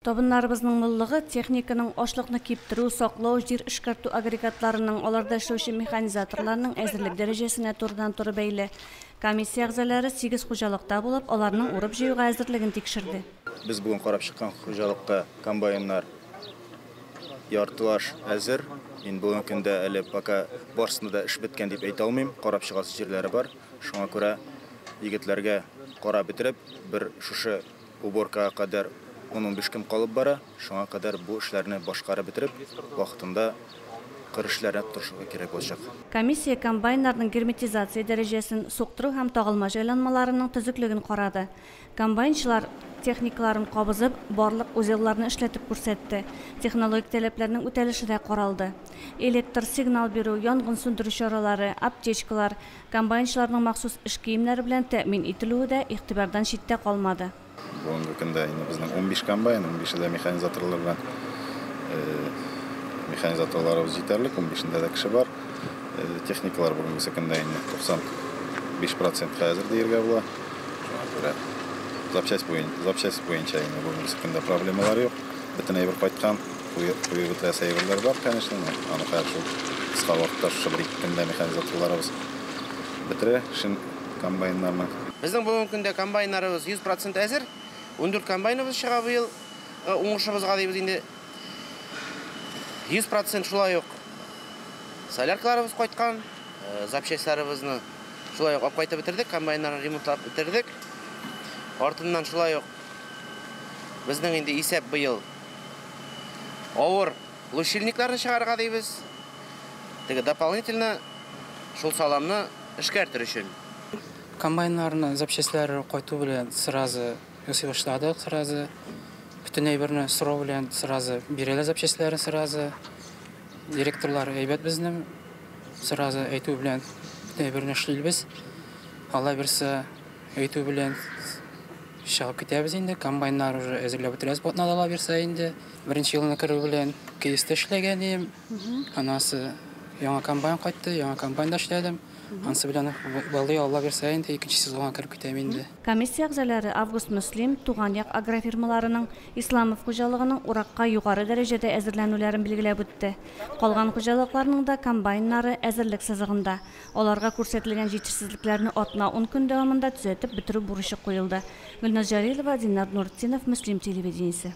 Табыннарыбызның муллыгы техниканың ашлыкны киптерү, саклау, җир эшкәртү агрегатларының, аларда эшләүче механизаторларның әзерлек дәрәҗәсенә турыдан-туры бәйле. Комиссия әгъзалары сигез хуҗалыкта булып, аларның урып-җыюга әзерлеген тикшерде. Без бүген карап чыккан хуҗалыкта комбайннар яртылаш әзер. Мин бүгенге көндә әле пока барысында да эш беткән дип әйтә алмыйм. Карап чыгасы җирләре бар. Шуңа күрә егетләргә карап бетереп, бер шушы уборкага кадәр 10-15 көн калып бара. Шуңа кадәр бу эшләрне башкарып бетереп, вакытында кыр эшләренә тотышырга кирәк булачак. Комиссия комбайннарның герметизация дәрәҗәсен, суктыру һәм тагылма җайланмаларының төзеклеген карады. Комбайнчылар техникаларын кабызып, барлык узелларны эшләтеп күрсәтте. Технологик таләпләрнең үтәлеше дә каралды. Электр сигнал бирү, янгын сүндерү чаралары, аптечкалар, комбайнчыларның махсус эш киемнәре белән тәэмин ителүе дә игътибардан читтә калмады. Бүгенге көндә инде безнең 15 комбайн, 15-е дә механизаторлар белән, механизаторларыбыз җитәрлек, 15-ндә дә кеше бар. Техникалар бүгенге көндә инде 95 процентка әзер дияргә була. Шуңа күрә запчасть буенча инде бүгенге көндә проблемалар юк. Бөтен әйбер кайткан, куеп бетерәсе әйберләр бар, конечно, аны хәзер шул кыска вакытта шушы бер ике көндә механизаторларыбыз бетерә эшен комбайннарның. Безнең бүгенге көндә комбайннарыбыз 100% әзер. 14 комбайныбыз чыга быел, уңышыбызга дибез инде. 100% шулай ук соляркаларыбыз кайткан, запчастьларыбызны шулай ук алып кайтып бетердек, комбайннарны ремонтлап бетердек. Артыннан шулай ук безнең инде исәп быел авыр лущильникларны чыгарырга дибез. Теге дополнительно шул саламны эшкәртер өчен. Комбайннарны запчастьлар кайту белән сразу ясый башладык, сразу бөтен әйберне сорау белән сразу бирәләр запчастьләрне сразу. Директорлар әйбәт безнең, сразу әйтү белән бөтен әйберне эшлибез. Алла бирсә, әйтү белән чыгып китәбез инде. Комбайннар уже әзерләп бетерәбез, бу атнада Алла бирсә инде. Беренче елны керү белән кейстә эшләгән идем. Анасы яңа комбайн кайтты, яңа комбайнда эшләдем. Ансы белән балый Алла бирсә инде икенче сезонга кереп китәм инде. Комиссия әгъзалары Август Мөслим, Туган як агрофирмаларының, Исламов хуҗалыгының уракка югары дәрәҗәдә әзерләнүләрен билгеләп үтте. Калган хуҗалыкларның да комбайннары әзерлек сызыгында. Аларга күрсәтелгән җитешсезлекләрне атна 10 көн дәвамында төзәтеп бетерү бурычы куелды. Гөлназ Җәлилова, Динар Нуртдинов, Мөслим телевидениесе.